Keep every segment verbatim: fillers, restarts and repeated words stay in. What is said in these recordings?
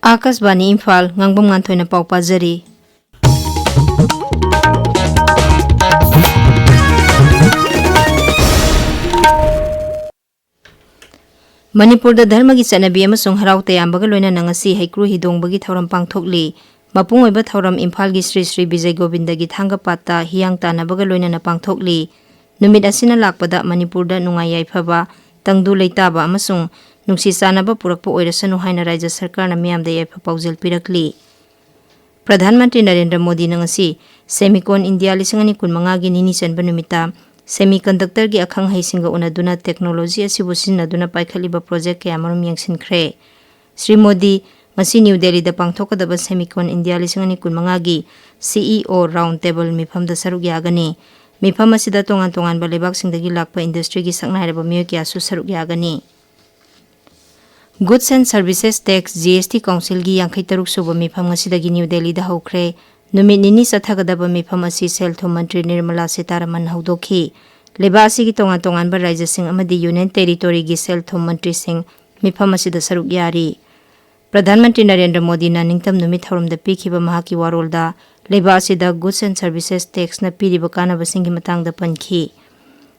ꯑꯥꯀꯥꯁꯕꯥꯅꯤ ꯏꯝꯐꯥꯜ, ꯉꯥꯡꯕꯝ ꯉꯥꯟꯊꯣꯏꯅ ꯄꯥꯎ ꯄꯥꯖꯔꯤ꯫ ꯃꯅꯤꯄꯨꯔꯗ ꯙꯔꯃꯒꯤ ꯆꯠꯅꯕꯤ ꯑꯃꯁꯨꯡ ꯍꯔꯥꯎ ꯇꯌꯥꯝꯕꯒ ꯂꯣꯏꯅꯅ ꯉꯁꯤ ꯍꯩꯀ꯭ꯔꯨ ꯍꯤꯗꯣꯡꯕꯒꯤ ꯊꯧꯔꯝ ꯄꯥꯡꯊꯣꯛꯂꯤ꯫ ꯃꯄꯨꯡ ꯑꯣꯏꯕ ꯊꯧꯔꯝ ꯏꯝꯐꯥꯜꯒꯤ ꯁ꯭ꯔꯤ ꯁ꯭ꯔꯤ ꯕꯤꯖꯩ ꯒꯣꯕꯤꯟꯗꯒꯤ ꯊꯥꯡꯒ ꯄꯥꯠꯇ ꯍꯤꯌꯥꯡ ꯇꯥꯟꯅꯕꯒ ꯂꯣꯏꯅꯅ ꯄꯥꯡꯊꯣꯛꯂꯤ꯫ ꯅꯨꯃꯤꯠ ꯑꯁꯤꯅ ꯂꯥꯛꯄꯗ ꯃꯅꯤꯄꯨꯔꯗ ꯅꯨꯡꯉꯥꯏ ꯌꯥꯏꯐꯕ, ꯇꯪꯗꯨ ꯂꯩꯇꯥꯕ ꯑꯃꯁꯨꯡ ꯅꯨꯡꯁꯤ ꯆꯥꯟꯅꯕ ꯄꯨꯔꯛꯄ ꯑꯣꯏꯔꯁꯅꯨ ꯍꯥꯏꯅ ꯔꯥꯏꯖ꯭ꯌ ꯁꯔꯀꯥꯔꯅ ꯃꯤꯌꯥꯝꯗ ꯌꯥꯏꯐ ꯄꯥꯎꯖꯦꯜ ꯄꯤꯔꯛꯂꯤ꯫ ꯄ꯭ꯔꯙꯥꯟ ꯃꯟꯇ꯭ꯔꯤ ꯅꯔꯦꯟꯗ꯭ꯔ ꯃꯣꯗꯤꯅ ꯉꯁꯤ ꯁꯦꯃꯤꯀꯣꯟ ꯏꯟꯗꯤꯌꯥ ꯂꯤꯁꯤꯡ ꯑꯅꯤ ꯀꯨꯟꯃꯉꯥꯒꯤ ꯅꯤꯅꯤ ꯆꯟꯕ ꯅꯨꯃꯤꯠꯇ ꯁꯦꯃꯤꯀꯟꯗꯛꯇꯔꯒꯤ ꯑꯈꯪ ꯑꯍꯩꯁꯤꯡꯒ ꯎꯅꯗꯨꯅ ꯇꯦꯛꯅꯣꯂꯣꯖꯤ ꯑꯁꯤꯕꯨ ꯁꯤꯖꯤꯟꯅꯗꯨꯅ ꯄꯥꯏꯈꯠꯂꯤꯕ ꯄ꯭ꯔꯣꯖꯦꯛ ꯀꯌꯥꯃꯔꯨꯝ ꯌꯦꯡꯁꯤꯟꯈ꯭ꯔꯦ꯫ ꯁ꯭ꯔꯤ ꯃꯣꯗꯤ ꯉꯁꯤ ꯅ꯭ꯌꯨ ꯗꯦꯜꯂꯤꯗ ꯄꯥꯡꯊꯣꯛꯀꯗꯕ ꯁꯦꯃꯤꯀꯣꯟ ꯏꯟꯗꯤꯌꯥ ꯂꯤꯁꯤꯡ ꯑꯅꯤ ꯀꯨꯟꯃꯉꯥꯒꯤ ꯁꯤ ꯏ ꯑꯣ ꯔꯥꯎꯟ ꯇꯦꯕꯜ ꯃꯤꯐꯝꯗ ꯁꯔꯨꯛ ꯌꯥꯒꯅꯤ꯫ ꯃꯤꯐꯝ ꯑꯁꯤꯗ ꯇꯣꯉꯥꯟ ꯇꯣꯉꯥꯟꯕ ꯂꯩꯕꯥꯛꯁꯤꯡꯗꯒꯤ ꯂꯥꯛꯄ ꯏꯟꯗꯁꯇ꯭ꯔꯤꯒꯤ ꯁꯛꯅꯥꯏꯔꯕ ꯃꯤꯑꯣꯏ ꯀꯌꯥꯁꯨ ꯁꯔꯨꯛ ꯌꯥꯒꯅꯤ꯫ Goods and Services Tax, G S T, ꯀꯥꯎꯟꯁꯤꯜꯒꯤ ꯌꯥꯡꯈꯩ ꯇꯔꯨꯛ ꯁꯨꯕ ꯃꯤꯐꯝ ꯉꯁꯤꯗꯒꯤ ꯅ꯭ꯌꯨ ꯗꯦꯜꯂꯤꯗ ꯍꯧꯈ꯭ꯔꯦ꯫ ꯅꯨꯃꯤꯠ ꯅꯤꯅꯤ ꯆꯠꯊꯒꯗꯕ ꯃꯤꯐꯝ ꯑꯁꯤ ꯁꯦꯜ ꯊꯨꯝ ꯃꯟꯇ꯭ꯔꯤ ꯅꯤꯔꯃꯂꯥ ꯁꯤꯇꯥꯔꯥꯃꯟ ꯍꯧꯗꯣꯛꯈꯤ꯫ ꯂꯩꯕꯥꯛ ꯑꯁꯤꯒꯤ ꯇꯣꯉꯥꯟ ꯇꯣꯉꯥꯟꯕ ꯔꯥꯖ꯭ꯌꯁꯤꯡ ꯑꯃꯗꯤ ꯌꯨꯅꯤꯌꯟ ꯇꯦꯔꯤꯇꯣꯔꯤꯒꯤ ꯁꯦꯜ ꯊꯨꯝ ꯃꯟꯇ꯭ꯔꯤꯁꯤꯡ ꯃꯤꯐꯝ ꯑꯁꯤꯗ ꯁꯔꯨꯛ ꯌꯥꯔꯤ꯫ ꯄ꯭ꯔꯙꯥꯟ ꯃꯟꯇ꯭ꯔꯤ ꯅꯔꯦꯟꯗ꯭ꯔ ꯃꯣꯗꯤꯅ ꯅꯤꯡꯇꯝ ꯅꯨꯃꯤꯠ ꯊꯧꯔꯝꯗ ꯄꯤꯈꯤꯕ ꯃꯍꯥꯛꯀꯤ ꯋꯥꯔꯣꯜꯗ, ꯂꯩꯕꯥꯛ ꯑꯁꯤꯗ Goods and Services Taxꯅ ꯄꯤꯔꯤꯕ ꯀꯥꯟꯅꯕꯁꯤꯡꯒꯤ ꯃꯇꯥꯡꯗ ꯄꯟꯈꯤ꯫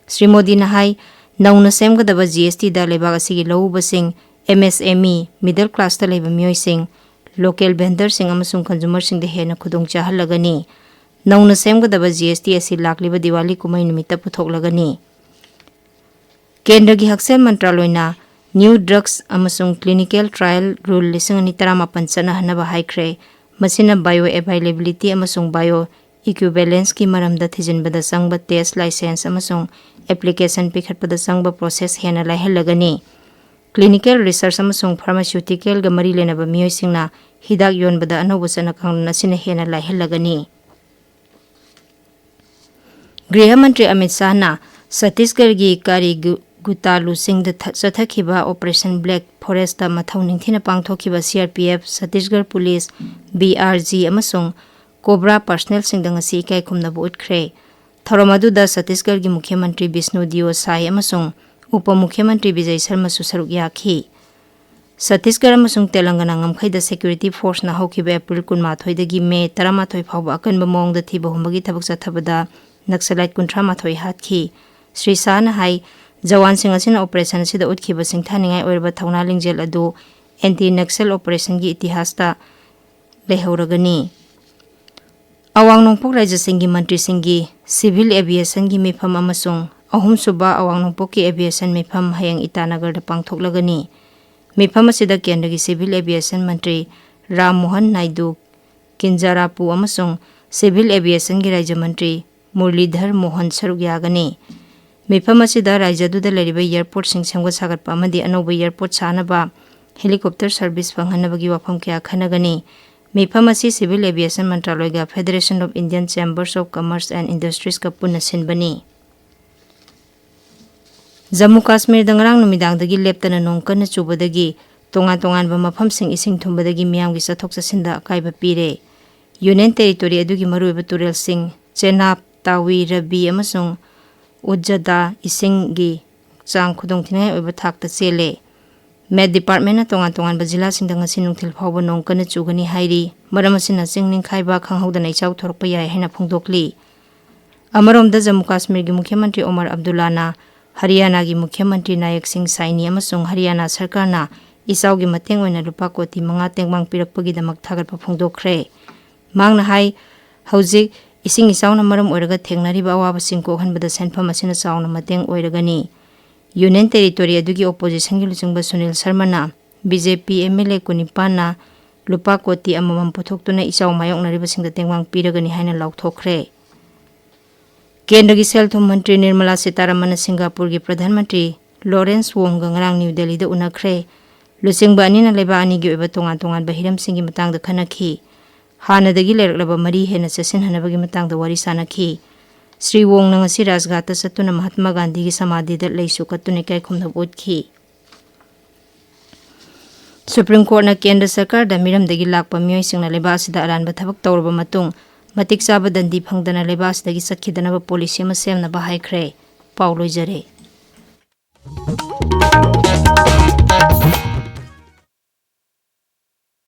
ꯁ꯭ꯔꯤ ꯃꯣꯗꯤꯅ ꯍꯥꯏ, ꯅꯧꯅ ꯁꯦꯝꯒꯗꯕ ꯖꯤ ꯑꯦꯁ ꯇꯤꯗ ꯂꯩꯕꯥꯛ ꯑꯁꯤꯒꯤ ꯂꯧꯎꯕꯁꯤꯡ, ꯑꯦꯝ ꯑꯦꯁ ꯑꯦꯝ ꯏ, ꯃꯤꯗꯜ ꯀ꯭ꯂꯥꯁꯇ ꯂꯩꯕ ꯃꯤꯑꯣꯏꯁꯤꯡ, ꯂꯣꯀꯦꯜ ꯚꯦꯟꯗꯔꯁꯤꯡ ꯑꯃꯁꯨꯡ ꯀꯟꯖꯨꯃꯔꯁꯤꯡꯗ ꯍꯦꯟꯅ ꯈꯨꯗꯣꯡ ꯆꯥꯍꯜꯂꯒꯅꯤ꯫ ꯅꯧꯅ ꯁꯦꯝꯒꯗꯕ ꯖꯤ ꯑꯦꯁ ꯇꯤ ꯑꯁꯤ ꯂꯥꯛꯂꯤꯕ ꯗꯤꯋꯥꯂꯤ ꯀꯨꯝꯍꯩ ꯅꯨꯃꯤꯠꯇ ꯄꯨꯊꯣꯛꯂꯒꯅꯤ꯫ ꯀꯦꯟꯗ꯭ꯔꯒꯤ ꯍꯛꯁꯦꯜ ꯃꯟꯇ꯭ꯔꯥꯂꯣꯏꯅ New Drugs ꯑꯃꯁꯨꯡ Clinical Trial Rule ꯂꯤꯁꯤꯡ ꯑꯅꯤ ꯇꯔꯥꯃꯥꯄꯟ ꯆꯠꯅꯍꯟꯅꯕ ꯍꯥꯏꯈ꯭ꯔꯦ꯫ ꯃꯁꯤꯅ bioavailability ꯑꯃꯁꯨꯡ bioequivalenceꯀꯤ ꯃꯔꯝꯗ ꯊꯤꯖꯤꯟꯕꯗ ꯆꯪꯕ test license ꯑꯃꯁꯨꯡ application ꯄꯤꯈꯠꯄꯗ ꯆꯪꯕ process ꯍꯦꯟꯅ ꯂꯥꯏꯍꯜꯂꯒꯅꯤ꯫ Clinical research ꯑꯃꯁꯨꯡ pharmaceuticalꯒ ꯃꯔꯤ ꯂꯩꯅꯕ ꯃꯤꯑꯣꯏꯁꯤꯡꯅ ꯍꯤꯗꯥꯛ ꯌꯣꯟꯕꯗ ꯑꯅꯧꯕ ꯆꯠꯅ ꯀꯥꯡꯂꯣꯟ ꯑꯁꯤꯅ ꯍꯦꯟꯅ ꯂꯥꯏꯍꯜꯂꯒꯅꯤ꯫ ꯒ꯭ꯔꯤꯍ ꯃꯟꯇ꯭ꯔꯤ ꯑꯃꯤꯠ ꯁꯥꯍꯅ ꯁꯠꯇꯤꯁꯒꯔꯒꯤ ꯀꯥꯔꯤ ꯒꯨ-, ꯒꯨꯇꯥꯂꯨꯁꯤꯡꯗ ꯊ-, ꯆꯠꯊꯈꯤꯕ Operation Black Forestꯇ ꯃꯊꯧ ꯅꯤꯡꯊꯤꯅ ꯄꯥꯡꯊꯣꯛꯈꯤꯕ C R P F, Chhattisgarh police, B R G ꯑꯃꯁꯨꯡ ꯀꯣꯕ꯭ꯔꯥ personnelꯁꯤꯡꯗ ꯉꯁꯤ ꯏꯀꯥꯏ ꯈꯨꯝꯅꯕ ꯎꯠꯈ꯭ꯔꯦ꯫ ꯊꯧꯔꯝ ꯑꯗꯨꯗ ꯁꯠꯇꯤꯁꯒꯔꯒꯤ ꯃꯨꯈ꯭ꯌ ꯃꯟꯇ꯭ꯔꯤ ꯕꯤꯁꯅꯨ ꯗꯤꯑꯣ ꯁꯥꯏ ꯑꯃꯁꯨꯡ ꯎꯄ ꯃꯨꯈ꯭ꯌ ꯃꯟꯇ꯭ꯔꯤ ꯕꯤꯖꯌ ꯁꯔꯃꯁꯨ ꯁꯔꯨꯛ ꯌꯥꯈꯤ꯫ ꯁꯠꯇꯤꯁꯒꯔ ꯑꯃꯁꯨꯡ ꯇꯦꯂꯪꯒꯅꯥ ꯉꯝꯈꯩꯗ ꯁꯦꯀ꯭ꯌꯨꯔꯤꯇꯤ ꯐꯣꯔꯁꯅ ꯍꯧꯈꯤꯕ ꯑꯦꯄ꯭ꯔꯤꯜ ꯀꯨꯟꯃꯥꯊꯣꯏꯗꯒꯤ ꯃꯦ ꯇꯔꯥꯃꯥꯊꯣꯏ ꯐꯥꯎꯕ ꯑꯀꯟꯕ ꯃꯑꯣꯡꯗ ꯊꯤꯕ ꯍꯨꯝꯕꯒꯤ ꯊꯕꯛ ꯆꯠꯊꯕꯗ ꯅꯛꯁꯂꯥꯏꯠ ꯀꯨꯟꯊ꯭ꯔꯥ ꯃꯥꯊꯣꯏ ꯍꯥꯠꯈꯤ꯫ ꯁ꯭ꯔꯤ ꯁꯥꯍꯅ ꯍꯥꯏ, ꯖꯋꯥꯟꯁꯤꯡ ꯑꯁꯤꯅ ꯑꯣꯄꯔꯦꯁꯟ ꯑꯁꯤꯗ ꯎꯠꯈꯤꯕ ꯁꯤꯡꯊꯥꯅꯤꯡꯉꯥꯏ ꯑꯣꯏꯔꯕ ꯊꯧꯅꯥ ꯂꯤꯡꯖꯦꯜ ꯑꯗꯨ ꯑꯦꯟꯇꯤ ꯅꯛꯁꯦꯜ ꯑꯣꯄꯔꯦꯁꯟꯒꯤ ꯏꯇꯤꯍꯥꯁꯇ ꯂꯩꯍꯧꯔꯒꯅꯤ꯫ ꯑꯋꯥꯡ ꯅꯣꯡꯄꯣꯛ ꯔꯥꯖ꯭ꯌꯁꯤꯡꯒꯤ ꯃꯟꯇ꯭ꯔꯤꯁꯤꯡꯒꯤ ꯁꯤꯚꯤꯜ ꯑꯦꯚꯤꯌꯦꯁꯟꯒꯤ ꯃꯤꯐꯝ ꯑꯃꯁꯨꯡ ꯑꯍꯨꯝꯁꯨꯕ ꯑꯋꯥꯡ ꯅꯣꯡꯄꯣꯛꯀꯤ ꯑꯦꯚꯤꯌꯦꯁꯟ ꯃꯤꯐꯝ ꯍꯌꯦꯡ ꯏꯇꯥꯅꯒꯔꯗ ꯄꯥꯡꯊꯣꯛꯂꯒꯅꯤ꯫ ꯃꯤꯐꯝ ꯑꯁꯤꯗ ꯀꯦꯟꯗ꯭ꯔꯒꯤ ꯁꯤꯚꯤꯜ ꯑꯦꯚꯤꯌꯦꯁꯟ ꯃꯟꯇ꯭ꯔꯤ ꯔꯥꯝ ꯃꯣꯍꯟ ꯅꯥꯏꯗꯨ ꯀꯤꯟꯖꯥꯔꯥꯄꯨ ꯑꯃꯁꯨꯡ ꯁꯤꯚꯤꯜ ꯑꯦꯚꯤꯌꯦꯁꯟꯒꯤ ꯔꯥꯖ꯭ꯌ ꯃꯟꯇ꯭ꯔꯤ ꯃꯨꯔꯂꯤꯙꯔ ꯃꯣꯍꯟ ꯁꯔꯨꯛ ꯌꯥꯒꯅꯤ꯫ ꯃꯤꯐꯝ ꯑꯁꯤꯗ ꯔꯥꯖ꯭ꯌ ꯑꯗꯨꯗ ꯂꯩꯔꯤꯕ ꯑꯦꯌꯔꯄꯣꯔꯠꯁꯤꯡ ꯁꯦꯝꯒꯠ ꯁꯥꯒꯠꯄ ꯑꯃꯗꯤ ꯑꯅꯧꯕ ꯑꯦꯌꯔꯄꯣꯔꯠ ꯁꯥꯅꯕ ꯍꯦꯂꯤꯀꯣꯞꯇꯔ ꯁꯔꯚꯤꯁ ꯐꯪꯍꯟꯅꯕꯒꯤ ꯋꯥꯐꯝ ꯀꯌꯥ ꯈꯟꯅꯒꯅꯤ꯫ ꯃꯤꯐꯝ ꯑꯁꯤ ꯁꯤꯚꯤꯜ ꯑꯦꯚꯤꯌꯦꯁꯟ ꯃꯟꯇ꯭ꯔꯥꯂꯣꯏꯒ Federation of Indian Chambers of Commerce and Industriesꯀ ꯄꯨꯟꯅ ꯁꯤꯟꯕꯅꯤ꯫ ꯖꯝꯃꯨ ꯀꯥꯁꯃꯤꯔꯗ ꯉꯔꯥꯡ ꯅꯨꯃꯤꯗꯥꯡꯗꯒꯤ ꯂꯦꯞꯇꯅ ꯅꯣꯡ ꯀꯟꯅ ꯆꯨꯕꯗꯒꯤ ꯇꯣꯉꯥꯟ ꯇꯣꯉꯥꯟꯕ ꯃꯐꯝꯁꯤꯡ ꯏꯁꯤꯡ ꯊꯨꯝꯕꯗꯒꯤ ꯃꯤꯌꯥꯝꯒꯤ ꯆꯠꯊꯣꯛ ꯆꯠꯁꯤꯟꯗ ꯑꯀꯥꯏꯕ ꯄꯤꯔꯦ꯫ ꯌꯨꯅꯤꯌꯟ ꯇꯦꯔꯤꯇꯣꯔꯤ ꯑꯗꯨꯒꯤ ꯃꯔꯨꯑꯣꯏꯕ ꯇꯨꯔꯦꯜꯁꯤꯡ ꯆꯦꯅꯥꯕ, ꯇꯥꯋꯤ, ꯔꯕꯤ ꯑꯃꯁꯨꯡ ꯎꯖꯗꯥ ꯏꯁꯤꯡꯒꯤ ꯆꯥꯡ ꯈꯨꯗꯣꯡꯊꯤꯅꯤꯡꯉꯥꯏ ꯑꯣꯏꯕ ꯊꯥꯛꯇ ꯆꯦꯜꯂꯦ꯫ ꯃꯦꯠ ꯗꯤꯄꯥꯔꯠꯃꯦꯟꯅ ꯇꯣꯉꯥꯟ ꯇꯣꯉꯥꯟꯕ ꯖꯤꯂꯥꯁꯤꯡꯗ ꯉꯁꯤ ꯅꯨꯡꯊꯤꯜ ꯐꯥꯎꯕ ꯅꯣꯡ ꯀꯟꯅ ꯆꯨꯒꯅꯤ ꯍꯥꯏꯔꯤ꯫ ꯃꯔꯝ ꯑꯁꯤꯅ ꯆꯤꯡ ꯅꯤꯡꯈꯥꯏꯕ ꯈꯪꯍꯧꯗꯅ ꯏꯆꯥꯎ ꯊꯣꯔꯛꯄ ꯌꯥꯏ ꯍꯥꯏꯅ ꯐꯣꯡꯗꯣꯛꯂꯤ꯫ ꯑꯃꯔꯣꯝꯗ ꯖꯝꯃꯨ ꯀꯥꯁꯃꯤꯔꯒꯤ ꯃꯨꯈ꯭ꯌ ꯃꯟꯇ꯭ꯔꯤ ꯑꯣꯃꯔ ꯑꯕꯗꯨꯜꯂꯥꯅ ꯍꯔꯤꯌꯥꯅꯥꯒꯤ ꯃꯨꯈ꯭ꯌ ꯃꯟꯇ꯭ꯔꯤ ꯅꯥꯌꯛ ꯁꯤꯡ ꯁꯥꯏꯅꯤ ꯑꯃꯁꯨꯡ ꯍꯔꯤꯌꯥꯅꯥ ꯁꯔꯀꯥꯔꯅ ꯏꯆꯥꯎꯒꯤ ꯃꯇꯦꯡ ꯑꯣꯏꯅ ꯂꯨꯄꯥ ꯀꯣꯇꯤ ꯃꯉꯥ ꯇꯦꯡꯕꯥꯡ ꯄꯤꯔꯛꯄꯒꯤꯗꯃꯛ ꯊꯥꯒꯠꯄ ꯐꯣꯡꯗꯣꯛꯈ꯭ꯔꯦ꯫ ꯃꯍꯥꯛꯅ ꯍꯥꯏ, ꯍꯧꯖꯤꯛ ꯏꯁꯤꯡ ꯏꯆꯥꯎꯅ ꯃꯔꯝ ꯑꯣꯏꯔꯒ ꯊꯦꯡꯅꯔꯤꯕ ꯑꯋꯥꯕꯁꯤꯡ ꯀꯣꯛꯍꯟꯕꯗ ꯁꯦꯟꯐꯝ ꯑꯁꯤꯅ ꯆꯥꯎꯅ ꯃꯇꯦꯡ ꯑꯣꯏꯔꯒꯅꯤ꯫ ꯌꯨꯅꯤꯌꯟ ꯇꯦꯔꯤꯇꯣꯔꯤ ꯑꯗꯨꯒꯤ ꯑꯣꯄꯣꯖꯤꯁꯟꯒꯤ ꯂꯨꯆꯤꯡꯕ ꯁꯨꯅꯤꯜ ꯁꯔꯃꯅ B J P M L A ꯀꯨꯟꯅꯤꯄꯥꯟꯅ ꯂꯨꯄꯥ ꯀꯣꯇꯤ ꯑꯃꯃꯝ ꯄꯨꯊꯣꯛꯇꯨꯅ ꯏꯆꯥꯎ ꯃꯥꯌꯣꯛꯅꯔꯤꯕꯁꯤꯡꯗ ꯇꯦꯡꯕꯥꯡ ꯄꯤꯔꯒꯅꯤ ꯍꯥꯏꯅ ꯂꯥꯎꯊꯣꯛꯈ꯭ꯔꯦ꯫ ꯀꯦꯟꯗ꯭ꯔꯒꯤ ꯁꯦꯜ ꯊꯨꯝ ꯃꯟꯇ꯭ꯔꯤ ꯅꯤꯔꯃꯂꯥ ꯁꯤꯇꯥꯔꯥꯃꯟꯅ ꯁꯤꯡꯒꯥꯄꯨꯔꯒꯤ ꯄ꯭ꯔꯙꯥꯟ ꯃꯟꯇ꯭ꯔꯤ ꯂꯣꯔꯦꯟꯁ ꯋꯣꯡꯒ ꯉꯔꯥꯡ ꯅ꯭ꯌꯨ ꯗꯦꯜꯂꯤꯗ ꯎꯅꯈ꯭ꯔꯦ꯫ ꯂꯨꯆꯤꯡꯕ ꯑꯅꯤꯅ ꯂꯩꯕꯥꯛ ꯑꯅꯤꯒꯤ ꯑꯣꯏꯕ ꯇꯣꯉꯥꯟ ꯇꯣꯉꯥꯟꯕ ꯍꯤꯔꯝꯁꯤꯡꯒꯤ ꯃꯇꯥꯡꯗ ꯈꯟꯅꯈꯤ꯫ ꯍꯥꯟꯅꯗꯒꯤ ꯂꯩꯔꯛꯂꯕ ꯃꯔꯤ ꯍꯦꯟꯅ ꯆꯦꯠꯁꯤꯟꯍꯟꯅꯕꯒꯤ ꯃꯇꯥꯡꯗ ꯋꯥꯔꯤ ꯁꯥꯅꯈꯤ꯫ ꯁ꯭ꯔꯤ ꯋꯣꯡꯅ ꯉꯁꯤ ꯔꯥꯖꯘꯥꯠꯇ ꯆꯠꯇꯨꯅ ꯃꯍꯥꯠꯃꯥ ꯒꯥꯟꯙꯤꯒꯤ ꯁꯃꯥꯙꯤꯗ ꯂꯩꯁꯨ ꯀꯠꯇꯨꯅ ꯏꯀꯥꯏ ꯈꯨꯝꯅꯕ ꯎꯠꯈꯤ꯫ ꯁꯨꯄ꯭ꯔꯤꯝ ꯀꯣꯔꯠꯅ ꯀꯦꯟꯗ꯭ꯔ ꯁꯔꯀꯥꯔꯗ ꯃꯤꯔꯝꯗꯒꯤ ꯂꯥꯛꯄ ꯃꯤꯑꯣꯏꯁꯤꯡꯅ ꯂꯩꯕꯥꯛ ꯑꯁꯤꯗ ꯑꯔꯥꯟꯕ ꯊꯕꯛ ꯇꯧꯔꯕ ꯃꯇꯨꯡ ꯃꯇꯤꯛ ꯆꯥꯕ ꯗꯟꯗꯤ ꯐꯪꯗꯅ ꯂꯩꯕꯥꯛ ꯑꯁꯤꯗꯒꯤ ꯆꯠꯈꯤꯗꯅꯕ ꯄꯣꯂꯤꯁꯤ ꯑꯃ ꯁꯦꯝꯅꯕ ꯍꯥꯏꯈ꯭ꯔꯦ꯫ ꯄꯥꯎ ꯂꯣꯏꯖꯔꯦ꯫